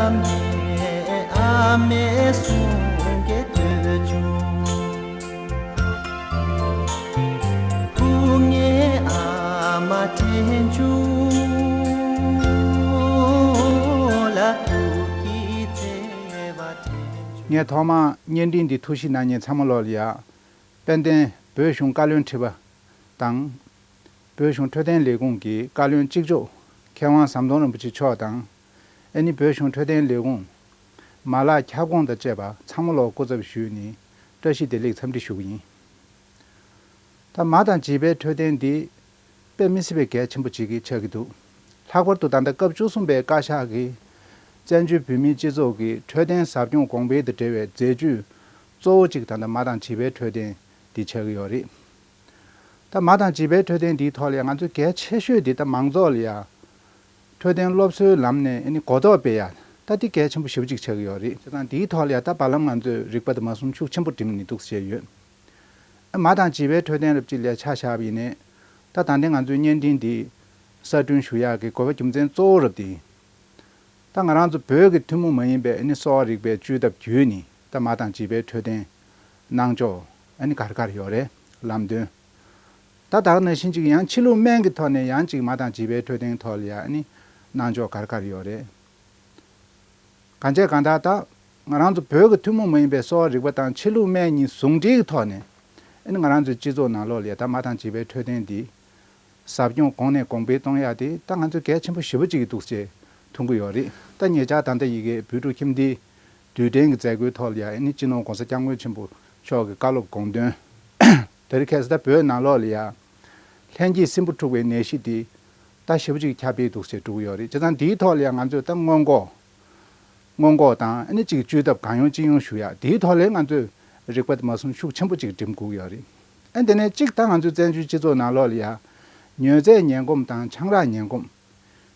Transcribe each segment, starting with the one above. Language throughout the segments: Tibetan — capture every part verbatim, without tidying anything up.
ཨ་མའི་གསུང་སྐད་ཐོས་བྱུང་། སྐུ་ངའི་ཨ་མ་དྲན་བྱུང་། ལ་ཐུགས་ཀྱི་བརྩེ་བ་དྲན་བྱུང་། ངས་ཐོག་མར་བརྙན་འཕྲིན་འདི་ཐུགས་གཤིས་གནང་མཁན་ཚང་མ་ལོག་ལ་ཡ། དཔལ་ལྡན་བོད་གཞུང་བཀའ་བློན་ཁྲི་པ་དང་། བོད་གཞུང་འཕྲོད་བསྟེན་ལས་ཁུངས་ཀྱི་བཀའ་བློན་གཅིག་ལྕོགས་མཁས་དབང་ཟམ་གདོང་རིན་པོ་ཆེ་མཆོག་དང་། ཨ་ནི་བོད་གཞུང་འཕྲོད་བསྟེན་ལས་ཁུངས་མ་ལག་ཁྱབ་ཁོངས་དང་བཅས་པ་ཚང་མ་ལོག་སྐུ་ཚབ་ཞུས་ནས་བཀྲ་ཤིས་བདེ་ལེགས་འཚམས་འདྲི་ཞུ་གི་ཡིན། ད་མ་དང་བྱིས་པའི་འཕྲོད་བསྟེན་འདི་དཔེ་མི་སྲིད་པའི་གལ་ཆེན་པོ་ཅིག་གི་ཆགས་ཀྱི་འདུག་ལྷག་པར་དུ་ད་ལྟ་སྐབས་བཅུ་གསུམ་པའི་བཀའ་ཤག་གིས་བཙན་བྱོལ་བོད་མིའི་སྤྱི་ཚོགས་ཀྱི་འཕྲོད་བསྟེན་ཟབ་སྦྱོང་གོང་འཕེལ་དང་འབྲེལ་བའི་མཛད་ཇུས་གཙོ་བོ་གཅིག་ད་ལྟ་མ་དང་བྱིས་པའི་འཕྲོད་བསྟེན་འདི་ཆགས་ཀྱི་ཡོད་རེད། ད་མ་དང་བྱིས་པའི་འཕྲོད་བསྟེན་འདིའི་ཐོག་ལ་ཡང་ང་ཚོས་གལ་ཆེ་ཤོས་འདི་ད་མང་ཚོགས་ལ་ཡང་འཕྲོད་བསྟེན་སློབ་གསོའི་ལམ་ནས་ཨ་ནི་གོ་རྟོགས་སྤེལ་ཡ། ད་འདི་གལ་ཆེན་པོ་ཞེ་པོ་ཅིག་ཆགས་ཀྱི་ཡོད་རེད། བྱས་ཙང་འདིའི་ཐོག་ལ་ཡང་ད་བར་ལམ་ང་ཚོས་རིག་པ་དང་མ་གསུམ་ཤུགས་ཆེན་པོ་བསྒྲིམས་ནས་འདུག་བྱས་ཡོད། ཨ་མ་དང་བྱིས་པའི་འཕྲོད་བསྟེན་རབ་ཅིག་ལ་ཆ་བཞག་པ་ཡིན་ནའི། ད་ད་ལྟའི་ང་ཚོའི་བརྙན་འཕྲིན་འདི་གསར་སྐྲུན་ཞུ་ཡག་གི་དགོས་པ་རྒྱུ་མཚན་གཙོ་བོ་རབ་འདི། ད་ང་རང་ཚོ་བོད་ཀྱི་ཐུན་མོང་མ་ཡིན་པའི་ཨ་ནི་གསོ་བ་རིག་པའི་བཅོས་ཐབས་བརྒྱུད་ནས་ད་མ་དང་བྱིས་པའི་འཕྲོད་བསྟེན་གནང་ཕྱོགས་ཨ་ནི་ག་རེ་ག་རེ་ཡོད་རེད། ལམ་སྟོན། ད་ད་ག་ནང་བཞིན་ཅིག་ཡང་ཕྱི་ལུགས་སྨན་གྱི་ཐོག་ནས་ཡང་ཅིག་མ་དང་བྱིས་པའི་འཕྲོད་བསྟེན་ཐོག་ལ་ཡང་ཨ་ནི་གནང་ཕྱོགས་ག་རེ་ག་རེ་ཡོད་རེད། གང་བྱས་གང་ལྟར་ད་ང་རང་ཚོ་བོད་ཀྱི་ཐུན་མོང་མ་ཡིན་པའི་གསོ་བ་རིག་པ་དང་ཕྱི་ལུགས་སྨན་གཉིས་ཟུང་འབྲེལ་གྱི་ཐོག་ནས་ཨ་ནི་ང་རང་ཚོའི་སྤྱི་ཚོགས་ནང་ལོགས་ལ་ཡང་ད་མ་དང་བྱིས་པའི་འཕྲོད་བསྟེན་འདི་ཟབ་སྦྱོང་གོང་ནས་གོང་འཕེལ་གཏོང་ཡག་དེ་ད་ང་ཚོས་གལ་ཆེན་པོ་ཞེ་པོ་ཅིག་གི་འདུག་ཅེས་མཐོང་གི་ཡོད་རེད། ད་ཉེ་ཆར་ད་ལྟ་ཡི་གེ་བོད་ཕྲུག་ཁྱིམ་སྡེའི་དུས་དྲན་གྱི་མཛད་སྒོའི་ཐོག་ལ་ཡང་ཨ་ནི་སྤྱི་ནོར་༸གོང་ས་༸སྐྱབས་མགོན་ཆེན་པོ་མཆོག་གི་བཀའ་སློབ་དགོངས་དོན། དེ་རིང་ཁ་སང་ད་བོད་ནང་ལོགས་ལ་ཡང་ལྷན་སྐྱེས་སྲིན་འབུ་འཁྲུགས་པའི་ནད་གཞི་འདི་ད་ཞེ་པོ་ཅིག་ཁྱབ་སྤེལ་འདུག་ཅེས་འགྲོ་གི་ཡོད་རེད། བྱས་ཙང་འདིའི་ཐོག་ལ་ཡང་ང་ཚོས་ད་སྔོན་འགོག་སྔོན་འགོག་དང་ཨ་ནི་གཅིག་བཅོས་ཐབས་གང་ཡོང་ཅི་ཡོང་ཞུ་ཡག་དེའི་ཐོག་ལས་ང་ཚོས་རིག་པ་དེ་མ་གསུམ་ཤུགས་ཆེན་པོ་གཅིག་སྒྲིམ་དགོས་ཀྱི་ཡོད་རེད། ཨ་དེ་ནས་གཅིག་ད་ང་ཚོའི་བཙན་བྱོལ་སྤྱི་ཚོགས་ནང་ལོགས་ལ་ཡ་མྱོས་རྫས་ངན་གོམས་དང་ཆང་རག་ངན་གོམས་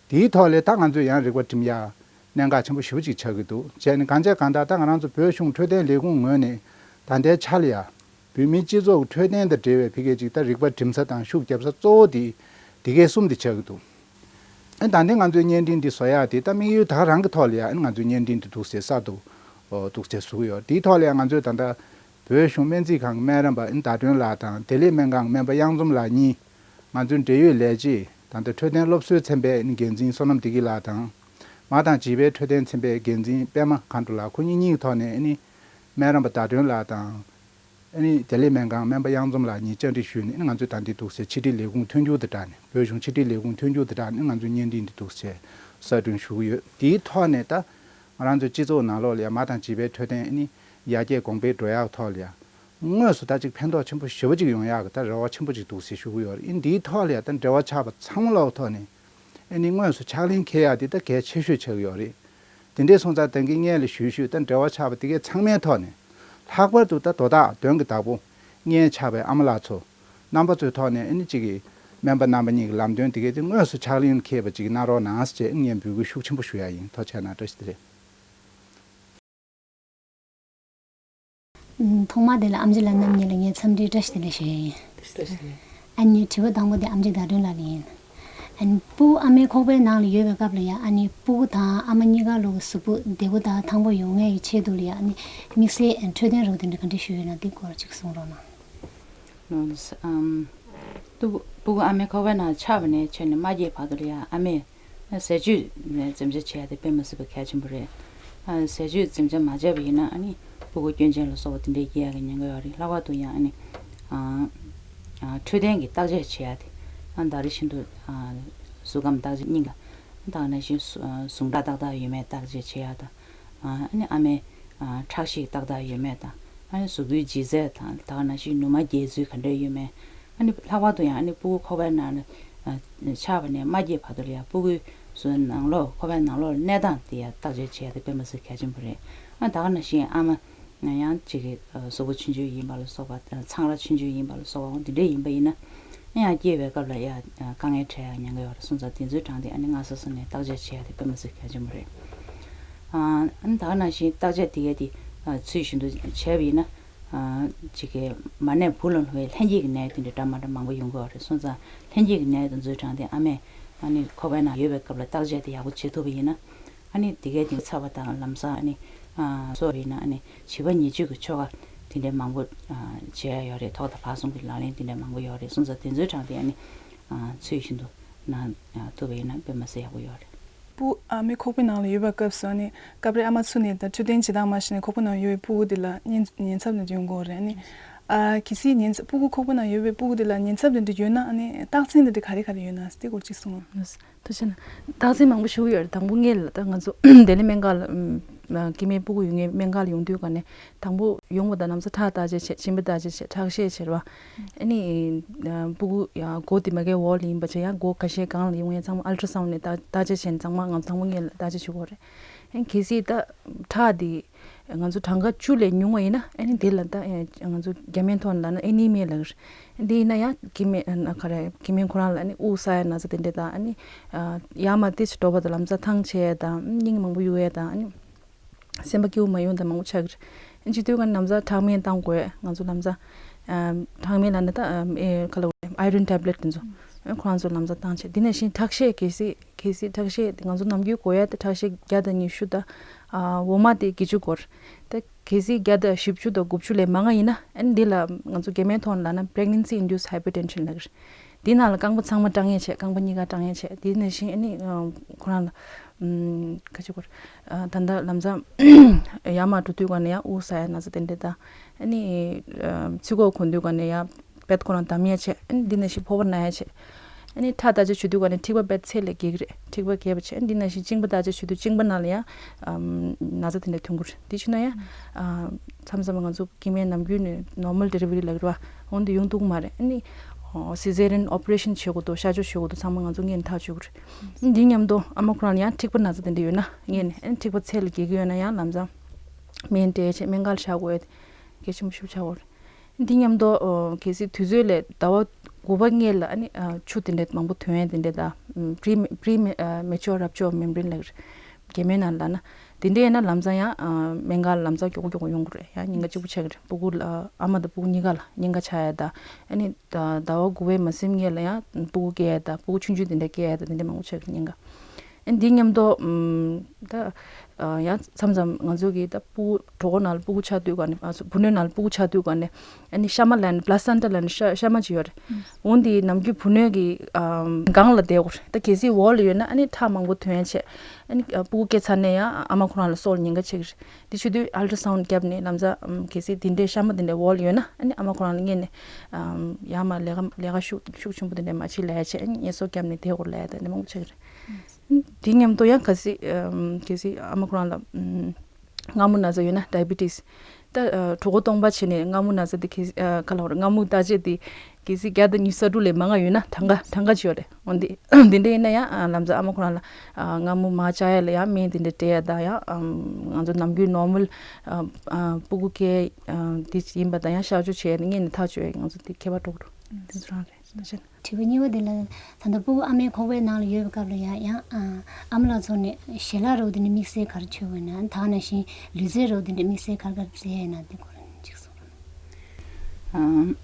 དེའི་ཐོག་ལས་ད་ང་ཚོས་ཡང་རིག་པ་སྒྲིམ་ཡག་གནད་འགག་ཆེན་པོ་ཞེ་པོ་ཅིག་ཆགས་ཀྱི་འདུག་བྱས་ནས་གང་བྱས་གང་ལྟར་ད་ང་རང་ཚོ་བོད་གཞུང་འཕྲོད་བསྟེན་ལས་ཁུངས་ངོས་ནས་ད་ལྟའི་ཆ་ལ་ཡ། བོད་མིའི་སྤྱི་ཚོགས་ཀྱི་འཕྲོད་བསྟེན་དང་འབྲེལ་བའི་ཕ་གི་ཅིག་ད་རིག་པ་སྒྲིམ་ས་དང་ཤུགས་རྒྱབ་ས་གཙོ་བོ་དེ་དེ་གའི་གསུམ་དེ་ཆགས་ཀྱི་འདུག་ཨ་ད་ལྟའི་ང་ཚོའི་བརྙན་འཕྲིན་འདི་བཟོ་ཡག་དེ་ད་དམིགས་ཡུལ་ད་ག་རང་གི་ཐོག་ལ་ཡ་ཨ་ང་ཚོའི་བརྙན་འཕྲིན་འདི་འདུག་སེ་གསར་དུ་འདུག་སེ་བཟོ་གི་ཡོད། དེའི་ཐོག་ལ་ཡ་ང་ཚོས་ད་ལྟ་བོད་གཞུང་སྨན་རྩིས་ཁང་གི་སྨན་རམས་པ་ཨ་ཟླ་སྒྲོན་ལགས་དང་བདེ་ལེགས་སྨན་ཁང་སྨན་པ་གཡང་འཛོམས་ལགས་གཉིས་ང་ཚོའི་འབྲེལ་ཡོད་ལས་བྱེད་ད་ལྟ་འཕྲོད་བསྟེན་སློབ་གསོའི་ཚན་པའི་འགན་འཛིན་བསོད་ནམས་བདེ་སྐྱིད་ལགས་དང་མ་དང་བྱིས་པའི་འཕྲོད་བསྟེན་ཚན་པའི་འགན་འཛིན་པད་མ་མཁའ་འགྲོ་ལགས་ཁོ་གཉིས་གཉིས་ཀྱི་ཐོག་ནས་ཨ་ནི་སྨན་རམས་པ་ཟླ་སྒྲོན་ལགས་དང་། ཨ་ནི་བདེ་ལེགས་སྨན་ཁང་སྨན་པ་གཡང་འཛོམས་ལགས་གཉིས་བཅར་འདྲི་ཞུས་ནས་ང་ཚོས་ད་འདི་འདུག་སེ་ཕྱི་དྲིལ་ལས་ཁུངས་མཐུན་འགྱུར་དང་སྦྲགས་ནས་བོད་གཞུང་ཕྱི་དྲིལ་ལས་ཁུངས་མཐུན་འགྱུར་དང་སྦྲགས་ནས་ང་ཚོས་བརྙན་འཕྲིན་འདི་འདུག་སེ་གསར་སྐྲུན་ཞུ་གི་ཡོད། དེའི་ཐོག་ནས་ད་ང་རང་ཚོའི་སྤྱི་ཚོགས་ནང་ལོགས་ལ་ཡང་མ་དང་བྱིས་པའི་འཕྲོད་བསྟེན་ཨ་ནི་ཡར་རྒྱས་གོང་འཕེལ་འགྲོ་ཡག་ཐོག་ལ་ཡང་དངོས་སུ་ད་ཅིག་ཕན་ཐོགས་ཆེན་པོ་ཞེ་པོ་ཅིག་ཡོང་ཡག་གི་ད་རེ་བ་ཆེན་པོ་ཅིག་འདུག་སེ་ཞུ་གི་ཡོད་རེད། ཨ་ནི་འདིའི་ཐོག་ལ་ཡང་ད་འབྲེལ་བ་ཆགས་པ་ཚང་མ་ལོག་ཐོག་ནས་ཨ་ནི་དངོས་སུ་ཕྱག་ལེན་འཁེལ་ཡག་འདི་ད་གལ་ཆེ་ཤོས་ཆགས་ཀྱི་ཡོད་རེད། དེ་འདྲའི་སོང་ཙང་ད་གིན་སྔོན་ལ་ཞུས་ཞུས་ད་འབྲེལ་བ་ཆགས་པ་དེ་གའི་ཚང་མའི་ཐོག་ནས་ལྷག་པར་དུ་ད་དོ་བདག་དོན་གྱི་བདག་པོ་སྔོན་ཆགས་པའི་ཨ་མ་ལགས་ཚོ་རྣམ་པ་ཚོའི་ཐོག་ནས་ཨ་ནི་གཅིག་གིས་སྨན་པ་རྣམ་པ་གཉིས་ཀྱི་ལམ་སྟོན་དེ་གའི་དེ་དངོས་སུ་ཕྱག་ལེན་འཁེལ་བ་ཅིག་གནང་རོགས་གནང་ཞེས་ཨ་ནི་ངས་འབོད་སྐུལ་ཤུགས་ཆེན་པོ་ཞུ་ཡག་ཡིན། ཐུགས་རྗེ་གནང་། བཀྲ་ཤིས་བདེ་ལེགས། ཐོག་མར་དེ་ལ་ཨེམ་ཆི་ལགས་རྣམ་གཉིས་ལ་ངས་འཚམས་འདྲི་བཀྲ་ཤིས་བདེ་ལེགས་ཞུ་ཡ་ཡིན། བཀྲ་ཤིས་བདེ་ལེགས། ཨ་ནི་དྲི་བ་དང་པོ་དེ་ཨེམ་ཆི་ཟླ་སྒྲོན་ལགས་ལ་ཡིན། ཨ་ནི་སྤུ་གུ་ཨ་མའི་ཁོག་པའི་ནང་ལ་ཡོད་པའི་སྐབས་ལ་ཡ་ཨ་ནི་སྤུ་གུ་དང་ཨ་མ་གཉིས་ཀ་ལོ་གི་གཟུགས་པོ་བདེ་པོ་དང་ཐང་པོ་ཡོང་ཡས་ཀྱི་ཆེད་དུ་ལ་ཡ་ཨ་ནི་དམིགས་བསལ་འཕྲོད་བསྟེན་རོགས་དེ་འདྲ་ག་འདྲ་ཞུ་ཡོད་ན་དེ་སྐོར་ཅིག་གསུང་རོགས་གནང་། ལགས་སོ། ཨམ། སྤུ་གུ་སྤུ་གུ་ཨ་མའི་ཁོག་པའི་ནང་ཆགས་པ་ནས་ཆད་ནས་མ་སྐྱེས་བར་དུ་ལ་ཡ་ཨ་མས་ཟས་བཅུད་འཛེམ་བྱ་བྱེད་ཡ་དེ་དཔེ་མི་སྲིད་པའི་གལ་ཆེན་པོ་རེད། ཨ་ཟས་བཅུད་འཛེམ་བྱ་མ་བྱས་པ་ཡིན་ན་ཨ་ནི་སྤུ་གུ་སྐྱོན་ཅན་ལ་སོགས་པ་དེ་འདྲའི་སྐྱེ་ཡ་གི་ཉེན་ཁ་ཡོད་རེད། ལྷག་པར་དུ་ཡང་ཨ་ནི་ཨ་ཨ་འཕྲོད་བསྟེན་གྱི་བརྟག་དཔྱད་བྱེད་ཡ་དེ་ཨ་ད་རེས་བཞིན་དུ་ཨ་གཟུགས་ཁམས་བརྟག་དཔྱད་སྙིང་ལ་ད་ག་ནང་བཞིན་ཟུངས་ཁྲག་ཏག་ཏག་ཡོད་མེད་བརྟག་དཔྱད་བྱེད་ཡ་དང་། ཨ་ནི་ཨ་མའི་ཨ་ཁྲག་ཤེད་ཏག་ཏག་ཡོད་མེད་དང་། ཨ་ནི་གཟུགས་པོའི་ལྗིད་ཚད་དང་ད་ག་ནང་བཞིན་ནུ་མ་རྒྱས་ཚུལ་ག་འདྲ་ཡོད་མེད། ཨ་ནི་ལྷག་པར་དུ་ཡང་ཨ་ནི་སྤུ་གུ་ཁོག་པའི་ནང་ལ་ཨ་ཆགས་པ་ནས་མ་སྐྱེས་བར་དུ་ལ་ཡང་སྤུ་གུའི་གཟུགས་ནང་ལོགས་ཁོག་པའི་ནང་ལོགས་ལ་གནས་སྟངས་དེ་ཡང་བརྟག་དཔྱད་བྱེད་ཡ་དེ་དཔེ་མི་སྲིད་གལ་ཆེན་པོ་རེད། ཨ་ད་ག་ནང་བཞིན་ཨ་མ་ཡང་གཅིག་གི་གཟུགས་པོ་ཆུང་ཆུང་ཡིན་པ་ལ་སོགས་པ་ཚང་ར་ཆུང་ཆུང་ཡིན་པ་ལ་སོགས་པ་འོ་དེ་འདྲ་ཡིན་པ་ཡིན་ན། ཡང་སྐྱེས་པའི་སྐབས་ལ་ཡང་དཀའ་ངལ་འཕྲད་ཡ་ཉེན་ཁ་ཡོད་རེད་སོང་ཙང་དེ་ཚོའི་གྲངས་དེ་ཨ་ནི་སྔ་ས་ས་ནས་བརྟག་དཔྱད་བྱེད་ཡ་དེ་དཔེ་མི་སྲིད་གལ་ཆེན་པོ་རེད། ཨ་ནི་ད་ག་ནང་བཞིན་བརྟག་དཔྱད་དེ་ག་དེ་ཚུལ་བཞིན་དུ་བྱས་པ་ཡིན་ན། ཅིག་གི་མ་ནད་བུ་ལ་ལྷུང་བའི་ལྷན་སྐྱེས་ཀྱི་ནད་དེ་འདྲ་འདྲ་མ་འདྲ་མང་པོ་ཡོང་གི་ཡོད་རེད་སོང་ཙང་ལྷན་སྐྱེས་ཀྱི་ནད་དེ་ཚོའི་གྲངས་དེ་ཨ་མས་ཨ་ནི་ཁོག་པའི་ནང་ཡོད་པའི་སྐབས་ལ་བརྟག་དཔྱད་དེ་ཡག་པོ་བྱེད་ཐུབ་པ་ཡིན་ན། ཨ་ནི་དེ་གའི་དེ་ཚར་བ་དང་ལམ་སང་ཨ་ནི་ཨ་སོ་བས་ན་ཨ་ནི་བྱིས་པ་ཉེས་སྤྱོད་ཀྱི་ཆོ་ག་དེ་འདྲའི་མང་པོ་ཨ་བྱེད་ཡ་ཡོད་རེད། ཐོག་དང་བར་གསུམ་གྱི་ལག་ལེན་དེ་འདྲའི་མང་པོ་ཡོད་རེད། སོང་ཙང་དེ་ཚོའི་གྲངས་དེ་ཨ་ནི་ཨ་ཚུལ་བཞིན་དུ་གནང་ཨ་ཐུབ་པ་ཡིན་ན་དཔེ་མ་སྲིད་ཡག་པོ་ཡོད་རེད། སྤུ་ཨ་མའི་ཁོག་པའི་ནང་ལ་ཡོད་པའི་སྐབས་སུ་ཨ་ནི་སྐབས་རེ་ཨ་མ་ཚུར་ནས་ད་འཕྲོད་བསྟེན་བྱེད་སྟངས་མ་ཤེས་ནས་ཁོག་པའི་ནང་ཡོད་པའི་སྤུ་གུ་དེ་ལ་ཉེན་ཉེན་ཚབས་དེ་འདྲ་ཡོང་གི་ཡོད་རེད། ཨ་ནི་ཨ་གལ་སྲིད་ཉེན་ཚབས་སྤུ་གུ་ཁོག་པའི་ནང་ཡོད་པའི་སྤུ་གུ་དེ་ལ་ཉེན་ཚབས་དེ་འདྲ་ཡོད་ན་ཨ་ནི་རྟགས་མཚན་དེ་འདྲ་ག་རེ་ག་རེ་ཡོད་ན་དེ་སྐོར་གཅིག་གསུངས་རོགས། ཐུགས་རྗེ་ཆེ་གནང་། རྟགས་མཚན་མང་པོ་ཞིག་ཡོད་རེད། དང་པོ་ངེད་ལ་ད་ང་ཚོ་ལྡི་ལི་སྨན་ཁང་ལ་ཨམ་སྐྱེ་དམན་སྤུ་གུ་ཡོད་མཁན་སྨན་ཁང་ལ་ཡོང་དུས་ག་ནས་དང་པོ་ཡོང་བ་དང་ལམ་སང་ཁྲག་བརྟག་དཔྱད་བྱས། མཆིན་པ་བརྟག་དཔྱད་བྱས། ཁྲག་ཤེད་བྱས་རེད་བ། ཨ་ནི་ཨ་སྤུ་གུ་ཡང་མགོ་དེ་མ་གའི་འོག་ལ་ཡིན་པ་བྱས། ཡང་མགོ་ཁ་ཤས་སྒང་ལ་ཡོང་ཡས་ཚང་མ་ཨལ་ཊ་སའུན་ནས་བརྟག་བརྟག་དཔྱད་བྱས་ནས་ཚང་མ་ང་ཚོ་དང་པོ་ངེད་ལ་བརྟག་དཔྱད་བྱེད་དགོས་རེད། ཨ་ནི་གལ་སྲིད་ད་ཁྲག་དེ་ང་ཚོ་གྲངས་ཀ་བཅུ་ལས་ཉུང་བ་ཡིན་ན་ཨ་ནི་འདི་ལ་ད་ཨེ་ང་ཚོ་རྒྱ་སྨན་ཐོག་ནས་ལབ་ན་ཨེ་ནི་མི་ལབ་ཀྱི་རེད། འདི་ཡིན་ན་ཡང་སྐྱེ་དམན་ཨ་ན་ག་རེ་སྐྱེ་དམན་ཁོ་རང་ལ་ཨ་ནི་དབུགས་བསགས་ཡ་ན་ཚ་དེ་འདྲས་དང་། ཨ་ནི་ཨ་ཡར་མར་ཏོག་ཙམ་འགྲོ་བ་དང་ལམ་སང་ཐང་ཆད་ཡ་དང་། སྙིང་མང་པོ་གཡུག་ཡ་དང་། ཨ་ནི་སེམས་པ་སྐྱིད་པོ་མ་ཡོང་དང་མང་པོ་ཆགས་ཀྱི་རེད། ཨ་ནི་བྱེད་དུས་ག་ནམ་ཚ་ཁྲག་སྨན་བཏང་དགོས། ང་ཚོ་ལམ་སང་ཨ་ཁྲག་སྨན་ལབ་ན་ད་ཨ་ཨེ་ག་ལབ་དགོས་རེད། ཨའི་རོན་ཊེབ་ལེཊ་དེ་ཚོ་ཨ་ཁོ་རང་ཚོ་ལམ་སང་བཏང་བྱས། འདི་ནང་བཞིན་ཁྲག་ཤེད་གལ་སྲིད་གལ་སྲིད་ཁྲག་ཤེད་དེ་ང་ཚོ་ནམ་རྒྱུན་དགོས་ཡ་དེ་ཁྲག་ཤེད་བརྒྱ་དང་ཉི་ཤུ་དང་། ཨ་འོ་མ་དེ་བརྒྱད་ཅུ་དགོས་རེད། ད་གལ་སྲིད་བརྒྱ་དང་བཞི་བཅུ་དང་དགུ་བཅུ་ལས་མང་བ་ཡིན་ན་ཨ་ནི་འདི་ལ་ང་ཚོ་སྐྱེ་དམན་ཐོག་ནས་ལབ་ན་pregnancy induced hypertension ལབ་ཀྱི་རེད། འདི་ནང་ལ་རྐང་པ་ཚང་མ་སྐྲངས་ཡས་བྱས། རྐང་པ་གཉིས་ཀ་སྐྲངས་ཡས་བྱས། དེ་ནང་བཞིན་ཨ་ནི་ཨ་ཁོ་རང་ལ་ཨམ་ག་ཅིག་དགོས་རེད། ཨ་ད་ལྟ་ལམ་སང་ཡར་མར་འགྲོ་དུས་ག་ནས་ཡང་དབུགས་བསགས་ཡ་ན་ཚ་དེ་འདྲས་དང་། ཨ་ནི་ཨ་ཚི་གོ་གོན་དུས་ག་ནས་ཡང་པད་ཁོ་རང་བསྡམ་ཡ་བྱས། ཨ་ནི་འདི་ནང་བཞིན་ཕོར་པ་ན་ཡ་བྱས། ཨ་ནི་ཁྲག་བརྟག་དཔྱད་བྱེད་དུས་ག་ནས་མཁྲིས་པ་དཔེ་ཚད་ལས་བརྒལ་གྱི་རེད། མཁྲིས་པ་བརྒལ་བ་བྱས། ཨ་ནི་འདི་ནང་བཞིན་གཅིན་པ་བརྟག་དཔྱད་བྱེད་དུས་གཅིན་པ་ནང་ལ་ཡང་ཨམ་ན་ཚ་དེ་འདྲ་ཐོན་གྱི་རེད། དེ་བྱས་ན་ཡང་ཨ་མཚམས་མཚམས་ང་ཚོ་སྐྱེ་དམན་ནམ་རྒྱུན་ནས་normal delivery ལབ་ཀྱི་རེད་བ། འོ་འདི་ཡོང་ཐུབ་ཀྱི་མ་རེད། ཨ་ནི་ཨོ་cesarean operation བྱེད་དགོས་འདུག་གཤག་བཅོས་བྱེད་དགོས་འདུག་ཚང་མ་ང་ཚོ་སྔོན་ནས་ཐག་གཅོད་དགོས་རེད། འདི་མཉམ་དུ་ཨ་མ་ཁོ་རང་ལ་ཡང་མཁྲིས་པ་ན་ཚ་དེ་འདྲ་ཡོད་ན། སྔོན་ནས་ཨ་ནི་མཁྲིས་པ་ཚད་ལས་བརྒལ་གྱི་ཡོད་ན་ཡང་ལམ་སང་སྨན་སྤྲད་བྱས་སྨན་ཁང་ལ་བཞག་དགོས་ཡ་དེ་གལ་ཆེན་པོ་ཞིག་ཆགས་ཡོད་རེད། འདི་མཉམ་དུ་ཨོ་གལ་སྲིད་དུས་ཚོད་ལས་ཟླ་བ་དགུ་པ་སྔོན་ལ་ཨ་ནི་ཨ་ཆུ་དེ་འདྲ་མང་པོ་ཐོན་ཡ་དེ་འདྲ་དང་། pre pre mature rupture of membrane ལབ་ཀྱི་རེད། སྐྱེ་དམན་ནང་ལབ་ན། དེ་འདྲ་ཡིན་ན་ལམ་སང་ཡང་ཨ་སྨན་ཁང་ལ་ལམ་སང་མགྱོགས་པོ་མགྱོགས་པོ་ཡོང་དགོས་རེད། ཡང་ཉེན་ཁ་ལྕི་པོ་ཆགས་ཀྱི་རེད། སྤུ་གུ་ལ་ཨ་མ་དང་སྤུ་གུ་གཉིས་ཀ་ལ་ཉེན་ཁ་ཆགས་ཡ་དང་། ཨ་ནི་ཟླ་ཟླ་བ་དགུ་པའི་མ་ཟིན་སྔོན་ལ་ཡང་སྤུ་གུ་སྐྱེ་ཡ་དང་། སྤུ་གུ་ཆུང་ཆུང་དེ་འདྲ་སྐྱེ་ཡ་དང་། དེ་འདྲ་མང་པོ་ཆགས་ཀྱི་རེད་ཉེན་ཁ། ཨ་ནི་འདི་མཉམ་དུ་ཨམ་ད་ཨ་ཡང་མཚམས་མཚམས་ང་ཚོ་གི་ད་སྤུ་གུ་གྲོད་ཁོག་ནང་ལ་སྤུ་གུ་ཆགས་དུས་ག་ནས། ཨ་སོ་བུ་སྣོད་ནང་ལ་སྤུ་གུ་ཆགས་དུས་ག་ནས་ཨ་ནི་ཤ་མ་ལབ་ནས་placenta ལབ་ནས་ཤ་ཤ་མ་ཅིག་ཡོད་རེད། འོ་འདི་ནམ་རྒྱུན་བུ་སྣོད་ཀྱི་ཨམ་སྒང་ལ་བསྡད་དགོས་རེད། ད་གལ་སྲིད་འོག་ལ་ཡོད་ན་ཨ་ནི་ཁྲག་མང་པོ་ཐོན་ཡ་བྱས། ཨ་ནི་ཨ་སྤུ་གུ་སྐྱེས་ཚར་ནས་ཡང་ཨ་མ་ཁོ་རང་ལ་སྲོག་ལ་ཉེན་ཁ་ཆེ་གི་རེད། དེ་བྱེད་དུས་ཨལ་ཊ་སའུན་བརྒྱབ་ནས་ལམ་སང་ཨམ་གལ་སྲིད་དེ་འདྲའི་ཤ་མ་དེ་འདྲའི་འོག་ལ་ཡོད་ན་ཨ་ནི་ཨ་མ་ཁོ་རང་ལ་སྔོན་ནས་ཨམ་ཡར་མར་ལས་ཀ་ལས་ཀ་ཤུགས་ཤུགས་ཆེན་པོ་དེ་འདྲ་མ་བྱེད་ལབ་ཡ་བྱས། ཨ་ནི་ངལ་གསོ་བརྒྱབ་ནས་བསྡད་དགོས་ལབ་ཡ་དེ་འདྲ་མང་པོ་ཆགས་ཀྱི་རེད། དེ་མཉམ་དུ་ཡང་གལ་སྲིད་ཨམ་གལ་སྲིད་ཨ་མ་ཁོ་རང་ལ་ཨམ་མངར་མོ་ན་ཚ་ཡོད་ན་diabetes། ད་ཨ་གྲོད་ཁོག་སྟོང་པ་བྱས་ནས་མངར་མོ་ན་ཚ་དེ་གལ་ཨ་ག་ལབ་དགོས་རེད། མངར་མོ་བརྟག་དཔྱད་དེ་གལ་སྲིད་བརྒྱ་དང་ཉི་ཤུ་རྩ་དྲུག་ལས་མང་བ་ཡོད་ན། གྲངས་ཀ་གྲངས་ཀ་ཅིག་ཡོད་རེད། འོན་ཏེ་དེ་འདྲ་ཡིན་ན་ཡང་ཨ་ལམ་སང་ཨ་མ་ཁོ་རང་ལ་ཨ་མངར་མོ་མར་བཅག་ཡ་ལ་ཡང་སྨན་དེ་འདྲ་སྤྲད་ཡ་དང་། ཡང་ཨམ་ང་ཚོ་ནམ་རྒྱུན་normal ཨ་ཨ་སྤུ་གུ་སྐྱེ་ཨ་དེ་ཡིན་པ་དང་། ཡང་གཤག་བཅོས་བྱས་ནས་སྔོན་ནས་ཐག་གཅོད་ཡ་ང་ཚོ་དེ་ཁྱད་པར་འགྲོ་གི་འདུག་དེ་ཚོ་རང་རེད། ཐུགས་རྗེ་ཆེ། དྲི་བ་གཉིས་པ་དེ་ལ། ད་ལྟ་སྤུ་གུ་ཨ་མའི་ཁོག་པའི་ནང་ལ་ཡོད་པའི་སྐབས་ལ་ཡང་ཡང་ཨ་ཨ་མ་ལགས་ཚོ་ནས་ཞལ་ལག་རོགས་དེ་འདྲ་དམིགས་བསལ་ག་རེ་མཆོད་དགོས་ན། ད་ག་ནང་བཞིན་ལུས་རྩལ་རོགས་དེ་འདྲ་དམིགས་བསལ་ག་རེ་ག་རེ་མཛད་ཡས་ན་དེ་སྐོར་ཅིག་གསུང་རོགས། ཨམ།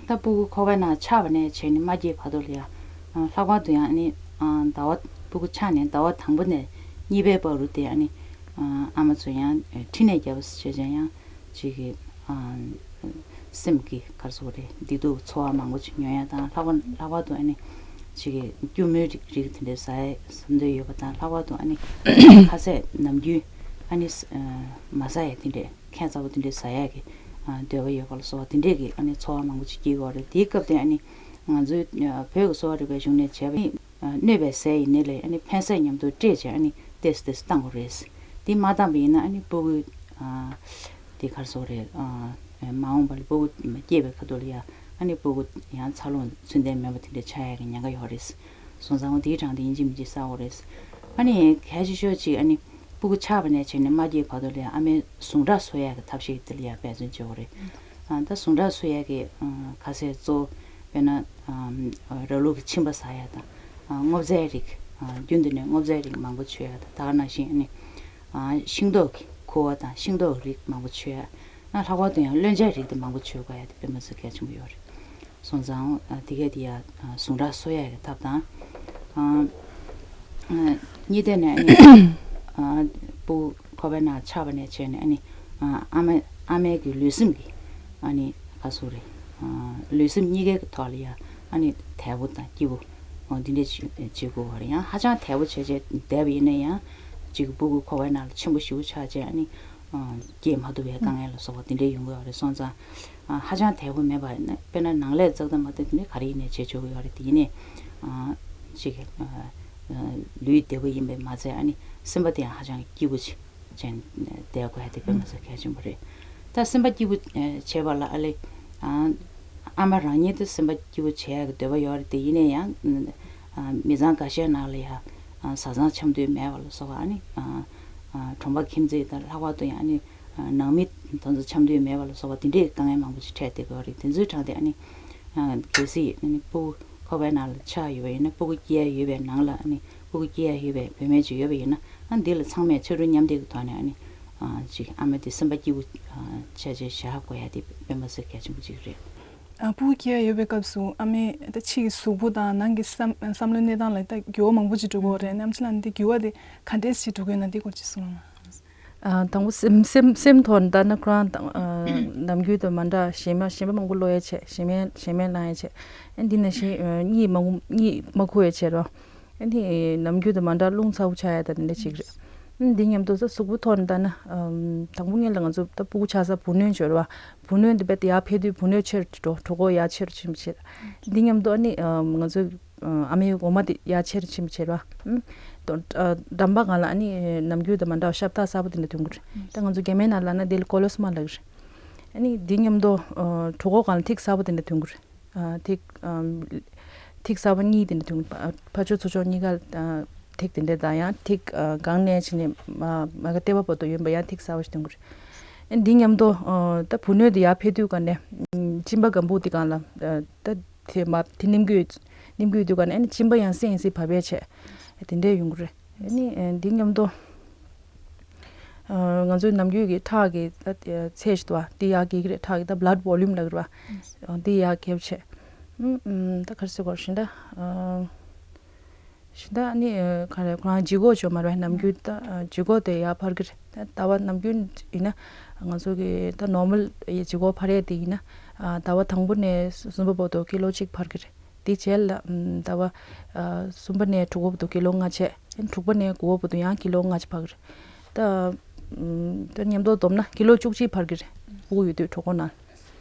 ད་སྤུ་གུ་ཁོག་པའི་ནང་ཆགས་པ་ནས་བྱས་ནས་མ་སྐྱེས་བར་དུ་ལ་ཡང་ཨ་ལྷག་པར་དུ་ཡང་ཨ་ནི་ཨ་ཟླ་བ་སྤུ་གུ་ཆགས་ནས་ཟླ་བ་དང་པོ་ནས་གཉིས་པའི་བར་དུ་དེ་ཨ་ནི་ཨ་ཨ་མ་ཚོ་ཡང་ཨ་འཕྲིན་ལས་རྒྱབ་པ་བྱས་ཙང་ཡང་ཅིག་གི་ཨ་སེམས་ཀྱི་ག་རེ་ཟེར་དགོས་རེད། བདེ་སྡུག་ཚོར་བ་མང་པོ་ཅིག་ཉོ་ཡ་དང་། ལྷག་པར་ལྷག་པར་དུ་ཨ་ནི་ཅིག་གི་སྐྱུར་མོའི་རིགས་རིགས་དེ་འདྲའི་ཟ་ཡ་ཟ་འདོད་ཡོད་པ་དང་། ལྷག་པར་དུ་ཨ་ནི་ཁ་ཟས་ནམ་རྒྱུན་ཨ་ནི་ཨ་མ་ཟ་ཡ་དེ་འདྲས། ཁྱད་མཚར་པོ་དེ་འདྲས་ཟ་ཡ་གི་ཨ་འདོད་པ་ཡོད་པ་ལ་སོགས་པ་དེ་འདྲས་ཀྱི་ཨ་ནི་ཚོར་བ་མང་པོ་ཅིག་སྐྱེ་གི་ཡོད་རེད། དེའི་སྐབས་དེ་ཨ་ནི་ང་ཚོའི་ཨ་བོད་ཀྱི་གསོ་བ་རིག་པའི་གཞུང་ནས་བྱས་པ་ཡིན། ཨ་གནོད་པའི་ཟས་ཡིན་ནའི་ལས་ཨ་ནི་ཕན་ཟས་མཉམ་དུ་སྤྲད་བྱས་ཨ་ནི་ཏོག་ཙམ་ཏོག་ཙམ་བཏང་དགོས་རེད། དེ་མ་བཏང་པ་ཡིན་ན་ཨ་ནི་སྤུ་གུ་ཨ་དེ་ག་རེ་ཟེར་དགོས་རེད། ཨ་མ་འོངས་པ་ལ་སྤུ་གུ་སྐྱེས་པའི་ཁ་ཐུག་ལ་ཡ་ཨ་ནི་སྤུ་གུ་ཡང་འཚར་ལོངས་ཚུལ་ལྡན་མེད་པ་དེ་འདྲ་ཆགས་ཡ་གི་ཉེན་ཁ་ཡོད་རེད། སོང་ཙང་འོ་དེའི་གྲངས་དེ་ཡིན་གཅིག་མིན་གཅིག་བསགས་དགོས་རེད། ཨ་ནི་གལ་ཆེ་ཤོས་གཅིག་ཨ་ནི་སྤུ་གུ་ཆགས་པ་ནས་བྱས་ནས་མ་སྐྱེས་བར་དུ་ལ་ཡ་ཨ་མའི་ཟུངས་ཁྲག་གསོ་ཡ་གི་ཐབས་ཤེས་དེ་ལ་ཡ་འབད་བརྩོན་བྱེད་དགོས་རེད། ཨ་ད་ཟུངས་ཁྲག་གསོ་ཡ་གི་ཨ་ཁ་ཟས་གཙོ་བོ་དཔེར་ན་ཨ་ར་ལུག་གི་ཕྱིན་པ་ཟ་ཡ་དང་། ཨ་སྔོ་ཚལ་རིགས། ཨ་རྒྱུན་དུ་ནས་སྔོ་ཚལ་རིགས་མང་པོ་མཆོད་ཡ་དང་། ད་ག་ནང་བཞིན་ཨ་ནི་ཨ་ཤིང་ཏོག་གི་ཁུ་བ་དང་ཤིང་ཏོག་གི་རིགས་མང་པོ་མཆོད་ཡ། ཨ་ལྷག་པར་དུ་ཡང་བློན་ཆེན་རིགས་དེ་མང་པོ་མཆོད་དགོས་ཡ་དེ་དཔེ་མི་སྲིད་གལ་ཆེན་པོ་ཡོད་རེད། སོང་ཙང་ཨ་དེ་གས་དེ་ཡ་ཨ་ཟུངས་ཁྲག་གསོ་ཡ་གི་ཐབས་དང་། ཨ་ཨ་གཉིས་དེ་ནས་ཨ་ནི་ ཨ་སྤུ་གུ་ཁོག་པའི་ནང་ཆགས་པ་ནས་བྱས་ནས་ཨ་ནི་ཨ་ཨ་མ་ཨ་མའི་གི་ལུས་སེམས་ཀྱི་ཨ་ནི་ག་ཟེར་རེད། ཨ་ལུས་སེམས་གཉིས་ཀའི་གི་ཐོག་ལ་ཡ་ཨ་ནི་དལ་པོ་དང་སྐྱིད་པོ་འོ་འདི་འདྲས་བྱེད་བྱེད་དགོས་པ་རེད། ཡང་ཧ་ཅང་དལ་པོ་བྱས་བྱས་བསྡད་པ་ཡིན་ན་ཡང་ཅིག་སྤུ་གུ་ཁོག་པའི་ནང་ལ་ཆེན་པོ་ཞེ་པོ་ཆགས་བྱས་ཨ་ནི་ཨ་སྐྱེས་མ་ཐུབ་པའི་དཀའ་ངལ་ལ་སོགས་པ་འདི་འདྲས་ཡོང་གི་ཡོད་རེད། སོང་ཙང་ཨ་ཧ་ཅང་དལ་པོ་མེད་པ་ཡིན་ན་དཔེར་ན་ནང་ལས་ཙག་ཙག་མ་ཐུབ་དེ་ནི་ག་རེ་ཡིན་ནའི་བྱེད་ཆོག་གི་ཡོད་རེད། དེ་ཡིན་ནའི་ཨ་ཅིག་ཨ་ཨ་ལུས་བདེ་པོ་ཡིན་པས་མ་ཚད་ཨ་ནི་སེམས་པ་དེ་ཡང་ཧ་ཅང་སྐྱིད་པོ་ཅིག་ཅན་བསྡད་དགོས་ཡ་དེ་དཔེ་མ་སྲིད་གལ་ཆེན་པོ་རེད། ད་སེམས་པ་སྐྱིད་པོ་ཨ་བྱེད་པ་ལ་ཨ་ལེ་ཨ་ཨ་མ་རང་ཉིད་དུ་སེམས་པ་སྐྱིད་པོ་བྱེད་ཡ་གི་འདོད་པ་ཡོད་རེད། དེ་ཡིན་ནའི་ཡང་ཨ་མི་ཚང་འགའ་ཤས་ནང་ལ་ཡ་ཨ་བཟའ་ཚང་འཆམ་མཐུན་མེད་པ་ལ་སོགས་པ་ཨ་ནི་ཨ་ཨ་གྲོང་པ་ཁྱིམ་མཚེས་དང་ལྷག་པར་དུ་ཡང་ཨ་ནི་ཨ་ནང་མི་དེ་ཚོ་འཆམ་མཐུན་མེད་པ་ལ་སོགས་པ་དེ་འདྲའི་དཀའ་ངལ་མང་པོ་ཅིག་འཕྲད་བསྡད་ཀྱི་ཡོད་རེད། དེ་ཚོའི་གྲས་དེ་ཨ་ནི་ཨ་གལ་སྲིད་ཨ་ནི་སྤུ་གུ་ཁོག་པའི་ནང་ལ་ཆགས་ཡོད་པ་ཡིན་ན་སྤུ་གུ་སྐྱེ་ཡ་ཡོད་པའི་ནང་ལ་ཨ་ནི་སྤུ་གུ་སྐྱེ་ཡ་ཡོད་པའི་བུད་མེད་ཅིག་ཡོད་པ་ཡིན་ན་ཨ་འདི་ལ་ཚང་མས་ཕྱར་གྲུ་མཉམ་འདེགས་ཀྱི་ཐོག་ནས་ཨ་ནི་ཨ་ཅིག་ཨ་མ་དེ་སེམས་པ་སྐྱིད་པོ་ཨ་བྱས་བྱས་བཞག་དགོས་ཡ་དེ་དཔེ་མ་སྲིད་གལ་ཆེན་པོ་ཅིག་རེད། ཨ་སྤུ་གུ་སྐྱེ་ཡ་ཡོད་པའི་སྐབས་སུ་ཨ་མས་ད་ཕྱི་གི་གཟུགས་པོ་དང་ནང་གི་བསམ་བསམ་བློའི་གནས་སྟངས་ལ་ད་འགྱུར་བ་མང་པོ་ཅིག་འགྲོ་གི་ཡོད་རེད། ཨ་ནེམ་ཅི་ལགས་འདི་འགྱུར་བ་དེ་ག་འདྲས་ཞིག་འགྲོ་གི་ཡོད་ན་འདི་སྐོར་ཅིག་གསུང་རོགས་གནང་། ཨ་དང་པོ་སེམས་སེམས་སེམས་ཐོག་ནས་ལྟ་ན་ཁོ་རང་དང་ཨ་ནམ་རྒྱུན་དང་མ་འདྲ་ཞེ་མ་ཞེ་མ་མང་པོ་ཀློག་ཡ་བྱས། ཞེ་མ་ཞེ་མ་ལངས་ཡ་བྱས། ཨ་འདི་ནང་བཞིན་ཨ་གཉིད་མ་གཉིད་མ་ཁུག་ཡ་བྱས་རོ། ཨ་ནི་ནམ་རྒྱུན་དང་མ་འདྲ་རླུང་ཚ་པོ་ཆགས་ཡ་དང་དེ་འདྲ་ཅིག་རེད། ཨ་འདི་མཉམ་དུ་ས་གཟུགས་པོ་ཐོག་ནས་ལྟ་ན་ཨམ་དང་པོ་ཉིད་ལ་ང་ཚོ་ད་སྤུ་གུ་ཆགས་ས་བུ་སྣོད་ཅིག་ཡོད་རེད་བ། བུ་སྣོད་འདི་དཔེ་དེ་ཡར་འཕེལ་དུས་བུ་སྣོད་ཆེ་རུ་འགྲོ། གྲོད་ཁོག་ཡར་ཆེ་རུ་ཕྱིན་པ་བྱས། འདི་མཉམ་དུ་ཨ་ནི་ཨམ་ང་ཚོ་ཨ་མའི་འོ་མ་དེ་ཡར་ཆེ་རུ་ཕྱིན་པ་བྱས་རེད་བ། ཨམ་དོ་ཨ་འགྲམ་པ་སྒང་ལ་ཨ་ནི་ནམ་རྒྱུན་དང་མ་འདྲ་བ་ཤ་བཏགས་གསར་པ་དེ་འདྲ་ཐོན་གྱི་རེད། ད་ང་ཚོ་རྒྱ་མའི་ནང་ལབ་ན་དེ་ལ་ཀོ་ལོ་སི་མ་ལབ་ཀྱི་རེད། ཨ་ནི་འདི་མཉམ་དུ་ཨ་གྲོད་ཁོག་སྒང་ལ་ཐིག་གསར་པ་དེ་འདྲ་ཐོན་གྱི་རེད། ཨ་ཐིག་ཨམ་ཐིག་གསར་པ་གཉིས་དེ་འདྲ་ཐོན་གྱི་རེད། ཕར་ཕྱོགས་ཚུར་ཕྱོགས་གཉིས་ཀ་ཨ་ཐིག་དེ་འདྲ་དང་ཡང་ཐིག་ཨ་སྒང་ནས་ཕྱིན་ནས་མ་མ་ག་ལྟེ་བ་བར་དུ་ཡོད་པ་ཡང་ཐིག་གསར་པ་ཞིག་ཐོན་གྱི་རེད། ཨ་འདི་མཉམ་དུ་ཨ་ད་བུ་སྣོད་དེ་ཡར་འཕེལ་དུས་སྒང་ནས་ཨམ་གཅིན་པ་སྒམ་པོ་དེ་སྒང་ལ་ཨ་ད་དེ་མ་དེ་སྣུམ་འགོས་སྣུམ་འགོས་དུས་སྒང་ནས་ཨ་ནི་གཅིན་པ་ཡང་སེང་སེང་བབས་པས་བྱས་དེ་འདྲས་ཡོང་གི་རེད། ཨ་ནི་ཨ་འདི་མཉམ་དུ་ཨ་ང་ཚོའི་ནམ་རྒྱུན་གྱི་ཁྲག་གི་ཨ་ཚད་ཞིག་འདུག་བ། འདི་ཡར་རྒྱས་ཀྱི་རེད། ཁྲག་གི་ད་blood volume་ལབ་ཀྱི་རེད་བ། ཨ་འདི་ཡར་རྒྱས་བྱས། ཨམ་ཨམ་ད་ག་རེ་ཟེར་དགོས་རེད། ཤིང་རྟ་ཨ་ཤིང་རྟ་ཨ་ནི་ཨ་ག་རེ་ཁོ་རང་ལྗིད་ཁོག་ཅིག་ཡོད་མ་རེད་བ། ནམ་རྒྱུན་ད་ཨ་ལྗིད་ཁོག་དེ་ཡར་འཕར་གྱི་རེད། ད་ཟླ་བ་ནམ་རྒྱུན་ཡིན་ན་ང་ཚོ་གི་ད་normal་ཡི་ལྗིད་ཁོག་འཕར་ཡས་དེ་ཡིན་ན་ཨ་ཟླ་བ་དང་པོ་ནས་གསུམ་པ་བར་དུ་ཀི་ལོ་གཅིག་འཕར་གྱི་རེད། དེ་རྗེས་ལ་ཨམ་ཟླ་བ་ཨ་གསུམ་པ་ནས་དྲུག་པ་བར་དུ་ཀི་ལོ་ལྔ་བྱས། ཨ་ནི་དྲུག་པ་ནས་དགུ་པ་བར་དུ་ཡང་ཀི་ལོ་ལྔ་ཅིག་འཕར་གྱི་རེད། ད་ཨམ་ད་མཉམ་དུ་བསྡོམས་ན་ཀི་ལོ་བཅུ་གཅིག་འཕར་གྱི་རེད། སྤུ་གུ་ཡོད་དུས་གྲོད་ཁོག་ནང་།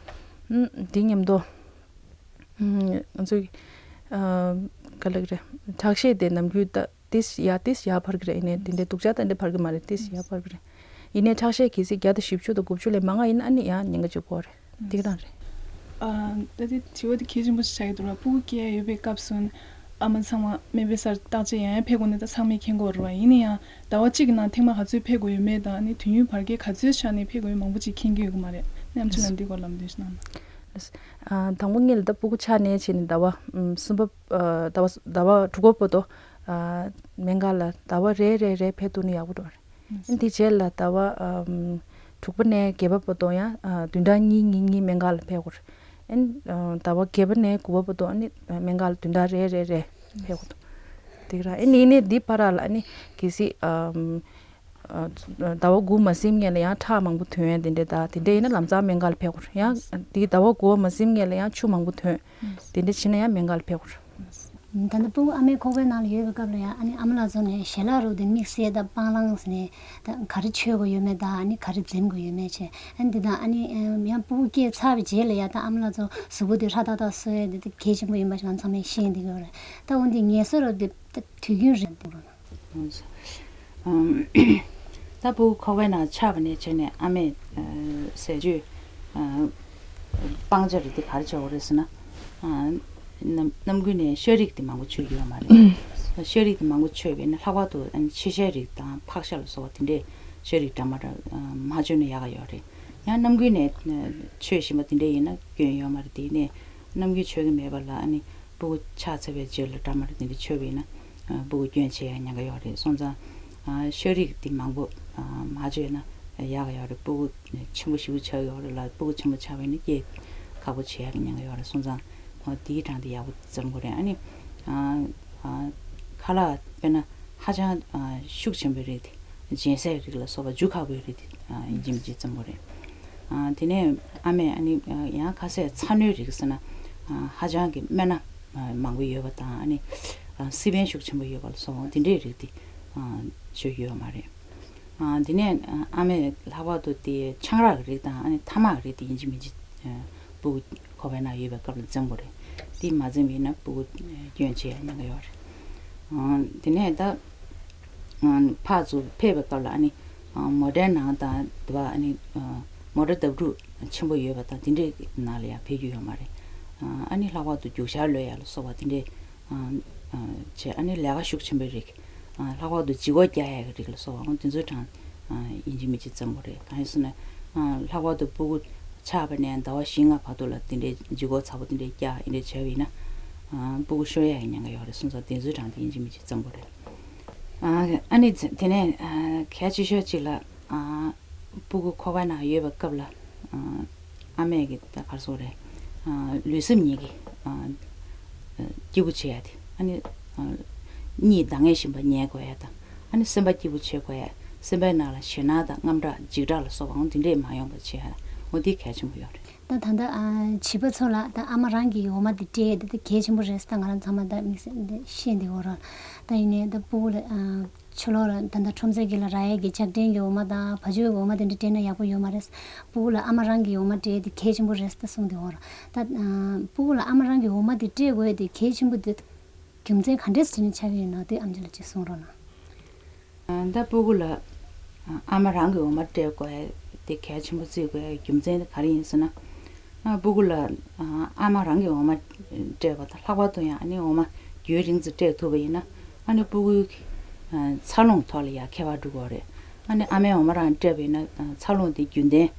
ཨམ་དེ་མཉམ་དུ་ཨམ་ང་ཚོའི་ཨ་ག་ལབ་ཀྱི་རེད། ཁྲག་ཤེད་དེ་ནམ་རྒྱུན་ད་ཏིས་ཡར་ཏིས་ཡར་འཕར་གྱི་རེད། ཡིན་ནའི་དེ་འདྲའི་སྡུག་ཅག་ད་འདྲ་འཕར་གྱི་མ་རེད། ཏིས་ཡར་འཕར་གྱི་རེད། ཡིན་ནའི་ཁྲག་ཤེད་གལ་སྲིད་བརྒྱ་དང་བཞི་བཅུ་དང་དགུ་བཅུ་ལས་མང་བ་ཡིན་ན་ཨ་ནི་ཡང་ཉེན་ཁ་ཅིག་ཡོད་རེད། འདི་ག་རང་རེད། ཨ་ད་དེ་དྲི་བ་དེ་གལ་ཆེན་པོ་ཞིག་ཆགས་ཀྱི་འདུག་ར། སྤུ་གུ་སྐྱེ་ཡ་ཡོད་པའི་སྐབས་སུ་ཨ་མ་ཚང་མ་སྨན་པའི་སར་བརྟག་དཔྱད་ཡང་ཡང་ཕེབས་དགོས་ནི་ད་ཚང་མས་མཁྱེན་གྱི་ཡོད་རེད་བ། ཡིན་ན་ཡང་ཟླ་བ་གཅིག་གི་ནང་ཐེངས་མ་ག་ཚོད་ཕེབས་དགོས་ཡོད་མེད་དང་ཨ་ནི་དུས་ཡུན་བར་བརྒལ་ག་ཚོད་ཆགས་ནས་ཕེབས་དགོས་ཡོད་མང་པོ་ཅིག་མཁྱེན་གྱི་ཡོད་ཀྱི་མ་རེད། ནམ་ཆུ་ལ་འདི་སྐོར་ལམ་སྟོན་ཞིག་གནང་ན། ཨ་དང་པོ་ཉིད་ལ་ད་སྤུ་གུ་ཆགས་ནས་བྱས་ནས་ཟླ་བ་ཨམ་གསུམ་པ་ཨ་ཟླ་བ་ཟླ་བ་དྲུག་པ་བར་དུ་ཨ་སྨན་ཁང་ལ་ཟླ་བ་རེ་རེ་རེ་ཕེབས་ཐུབ་ན་ཡག་པོ་འགྲོ་རེད། ཨ་ནི་དེ་རྗེས་ལ་ཟླ་བ་ཨམ་དྲུག་པ་ནས་བརྒྱད་པ་བར་དུ་ཡང་ཨ་བདུན་ཕྲག་གཉིས་གཉིས་གཉིས་སྨན་ཁང་ལ་ཕེབས་དགོས་རེད། ཨ་ནི་ཨ་ཟླ་བ་བརྒྱད་པ་ནས་དགུ་པ་བར་དུ་ཨ་ནི་སྨན་ཁང་ལ་བདུན་ཕྲག་རེ་རེ་རེ་ཕེབས་དགོས་འདུག་དེ་ག་རང་ཨ་ནི་ཡིན་ནའི་འདི་བར་ལ་ཨ་ནི་གལ་སྲིད་ཨམ་ཨ་ཟླ་བ་དགུ་མ་ཟིན་སྔོན་ལ་ཡང་ཁྲག་མང་པོ་ཐོན་ཡ་དེ་འདྲ་ད་དེ་འདྲ་ཡིན་ན་ལམ་སང་སྨན་ཁང་ལ་ཕེབས་དགོས་རེད། ཡང་འདི་ཟླ་བ་དགུ་པ་མ་ཟིན་སྔོན་ལ་ཡང་ཆུ་མང་པོ་ཐོན་དེ་འདྲ་བྱས་ན་ཡང་སྨན་ཁང་ལ་ཕེབས་དགོས་རེད། ད་ལྟ་སྤུ་གུ་ཨ་མའི་ཁོག་པའི་ནང་ལ་ཡོད་པའི་སྐབས་ལ་ཡང་ཨ་ནི་ཨ་མ་ལགས་ཚོ་ནས་ཞལ་ལག་རུ་དེ་དམིགས་བསལ་དང་སྤང་བླང་ཟེར་ནས་ད་ག་རེ་མཆོད་དགོས་ཡོད་མེད་དང་ཨ་ནི་ག་རེ་འཛེམ་དགོས་ཡོད་མེད་བྱས། ཨ་ནི་འདི་དང་ཨ་ནི་ཡང་སྤུ་གུ་སྐྱེས་ཚར་བའི་རྗེས་ལ་ཡང་ད་ཨ་མ་ལགས་ཚོ་གཟུགས་པོ་དེ་ཧྲ་ཏག་ཏག་གསོ་ཡས་དེ་དེ་གལ་ཆེན་པོ་ཡིན་པ་ཞིག་ང་ཚང་མས་ཤེས་ཀྱི་འདུག་ཡོད་རེད། ད་འོན་ཏེ་ངལ་གསོ་རུ་དེ་ད་དུས་རྒྱུན་རེད་འདུག་རུང་། ད་སྤུ་གུ་ཁོག་པའི་ནང་ཆགས་པ་ནས་བྱས་ནས་ཨ་མས་ཟས་བཅུད་སྤང་བྱ་རིགས་དེ་ག་རེ་བྱེད་དགོས་རེད་ཟེར་ན། གནམ་གནམ་དགུན་ནས་ཤ་རིགས་དེ་མང་པོ་མཆོད་ཀྱི་ཡོད་མ་རེད། ཤ་རིགས་དེ་མང་པོ་མཆོད་པས་ནི་ལྷག་པར་དུ་ཕྱི་ཤའི་རིགས་དང་ཕག་ཤ་ལ་སོགས་པ་དེ་འདྲས་ཤ་རིགས་འདྲ་མ་འདྲ་མ་མཆོད་ན་ཡག་ག་ཡོད་རེད། ཡང་གནམ་དགུན་ནས་མཆོད་བཞིན་པ་དེ་འདྲས་ཡིན་ན་སྐྱོན་ཡོད་མ་རེད། དེ་ནས་གནམ་དགུན་མཆོད་ཀྱི་མེད་པ་ལ་ཨ་ནི་སྤུ་གུ་ཆགས་ཚར་བའི་རྗེས་ལ་འདྲ་མ་འདྲ་དེ་འདྲ་མཆོད་པ་ཡིན་ན་སྤུ་གུ་སྐྱོན་ཆེ་ཡ་ཉེན་ཁ་ཡོད་རེད། སོང་ཙང་ཤ་རིགས་དེ་མང་པོ་མ་མཆོད་ན་ཡག་ག་ཡོད་རེད། སྤུ་གུ་ཆེན་པོ་ཞེ་པོ་ཆགས་ཡོད་རེད་ལ། སྤུ་གུ་ཆེན་པོ་ཆགས་པ་ཡིན་ན་སྐྱེ་ཁག་པོ་བྱེད་ཡག་གི་ཉེན་ཁ་ཡོད་རེད། སོང་ཙང་དེའི་གྲངས་དེ་ཡག་པོ་འཛོམས་དགོས་རེད། ཨ་ནི་ཁ་ལག་དཔེར་ན་ཧ་ཅང་ཤུགས་ཆེན་པོའི་རིགས་དེ་ སྦྱིན་སྲེག་རིགས་ལ་སོགས་པ་རྒྱུ་ཁག་པོའི་རིགས་དེ་ཡིན་གཅིག་མིན་གཅིག་བརྩམས་པ་རེད། དེ་ནས་ཨ་མས་ཨ་ནི་ཡང་ཁ་ཤས་ཚ་སྣོད་རིགས་ཟེར་ན་ཧ་ཅང་གི་སྨན་སྣ་མང་པོ་ཡོད་པ་དང་ཨ་ནི་སི་པན་ཤུགས་ཆེན་པོ་ཡོད་པ་ལ་སོགས་དེ་འདྲའི་རིགས་དེ་ཞུ་ཡོད་མ་རེད། དེ་ནས་ཨ་མས་ལྷག་པར་དུ་དེ་ཆང་རག་རིགས་དང་ཨ་ནི་ཐ་མག་རིགས་དེ་ཡིན་གཅིག་མིན་གཅིག་སྤུ་གུ་ཁོག་པའི་ནང་ཡོད་པའི་སྐབས་ལ་འཛེམ་དགོས་རེད། དེ་མ་འཛེམ་པ་ཡིན་ན་སྤུ་གུ་སྐྱོན་ཆེ་ཡང་ཉེན་ཁ་ཡོད་རེད། དེ་ནས་ད་ཕར་ཚུར་ཕེབས་པའི་སྐབས་ལ་ཨ་ནི་མོ་ཊའི་ནང་དང་དེ་བ་ཨ་ནི་མོ་ཊ་བརྡབ་འཁྲུག་ཆེན་པོ་ཡོད་པ་དང་དེ་འདྲའི་ནང་ལ་ཡང་ཕེབས་རྒྱུ་ཡོད་མ་རེད། ཨ་ནི་ལྷག་པར་དུ་རྒྱུག་ཤར་གློད་ཡ་ལ་སོགས་པ་དེ་འདྲའི་བྱས་ཨ་ནི་ལས་ཀ་ཤུགས་ཆེན་པོའི་རིགས། ལྷག་པར་དུ་ལྗིད་ཁོག་རྒྱག་ཡ་གི་རིགས་ལ་སོགས་པ་འོ་དེ་ཚོའི་གྲས་ཡིན་གཅིག་མིན་གཅིག་བརྩམས་པ་རེད། གང་ཡིན་ཟེར་ན་ལྷག་པར་དུ་སྤུ་གུ་ཆགས་པ་ནས་ཟླ་བ་བཞི་ལྔ་བར་དུ་ལ་དེ་འདྲའི་ལྗིད་ཁོག་ཚ་པོ་དེ་འདྲའི་རྒྱག་ཡིན་འདྲའི་བྱས་པ་ཡིན་ན་སྤུ་གུ་ཤོར་ཡ་གི་ཉེན་ཁ་ཡོད་རེད་གསུངས་སོང་། དེ་ཚོའི་གྲས་དེ་ཡིན་གཅིག་མིན་གཅིག་བརྩམས་པ་རེད། ཨ་ནི་དེ་ནས་གལ་ཆེ་ཤོས་གཅིག་ལ་སྤུ་གུ་ཁོག་པའི་ནང་ཡོད་པའི་སྐབས་ལ་ཨ་མས་ཀྱི་ད་ག་རེ་ཟེར་དགོས་རེད། ལུས་སེམས་གཉིས་ཀྱི་སྐྱིད་པོ་བྱེད་ཡ་དེ་ཨ་ནི་གཉིད་ཟླ་ངེས་བཞིན་པ་ཉལ་དགོས་ཡ་དང་ཨ་ནི་སེམས་པ་སྐྱིད་པོ་བྱེད་དགོས་ཡ། སེམས་པའི་ནང་ལ་ཞེད་སྣང་དང་དངངས་སྐྲག་འཇིགས་སྐྲག་ལ་སོགས་པ་འོ་དེ་འདྲས་མ་ཡོང་བ་བྱེད་ཡ་འོ་དེ་གལ་ཆེན་པོ་ཡོད་རེད། ད་ད་ལྟ་ཨ་བྱིས་པ་ཚོ་ལ་ད་ཨ་མ་རང་གི་འོ་མ་དེ་སྤྲད་ཡས་དེ་ད་གལ་ཆེན་པོ་རེད་ཟེར་ད་ང་རང་ཚང་མ་ད་དམིགས་བསལ་འདི་ཤེས་འདི་འོ་ར། ད་ཡིན་ནའི་ད་སྤུ་གུ་ལ་ཨ་ཕྱི་ལོགས་ལ་ད་ད་ཁྲོམ་ས་གི་ལ་རག་ཡས་ཀྱི་ལྕགས་ཕྲན་གྱི་འོ་མ་དང་བ་ཕྱུགས་ཀྱི་འོ་མ་དེ་འདྲ་སྤྲད་ན་ཡག་པོ་ཡོད་མ་རེད། སྤུ་གུ་ལ་ཨ་མ་རང་གི་འོ་མ་སྤྲད་ཡས་དེ་གལ་ཆེན་པོ་རེད་ཟེར་ད་གསུངས་འདི་འོ་ར། ད་ཨ་སྤུ་གུ་ལ་ཨ་མ་རང་གི་འོ་མ་དེ་སྤྲད་དགོས་ཡས་དེ་གལ་ཆེན་པོ་དེ་རྒྱུ་མཚན་ག་འདྲས་བྱས་ནས་ཆགས་ཀྱི་ཡོད་ན་དེ་ཨམ་ཆི་ལ་ཅིག་གསུང་རོགས་གནང་། ད་སྤུ་གུ་ལ་ཨ་མ་རང་གི་འོ་མ་སྤྲད་དགོས་ཡ་དེ་གལ་ཆེན་པོ་བརྩི་དགོས་ཡ་རྒྱུ་མཚན་དེ་ག་རེ་ཡིན་ཟེར་ན། ཨ་སྤུ་གུ་ལ་ཨ་མ་རང་གི་འོ་མ་སྤྲད་པ་དང་ལྷག་པར་དུ་ཡང་ཨ་ནི་འོ་མ་རྒྱུན་རིང་ཙམ་སྤྲད་ཐུབ་པ་ཡིན་ན་ཨ་ནི་སྤུ་གུའི་འཚར་ལོངས་ཐོག་ལ་ཡང་ཁྱད་པར་འགྲོ་གི་རེད། ཨ་ནི་ཨ་མའི་འོ་མ་རང་སྤྲད་པ་ཡིན་ན་འཚར་ལོངས་དེ་རྒྱུན་ལྡན་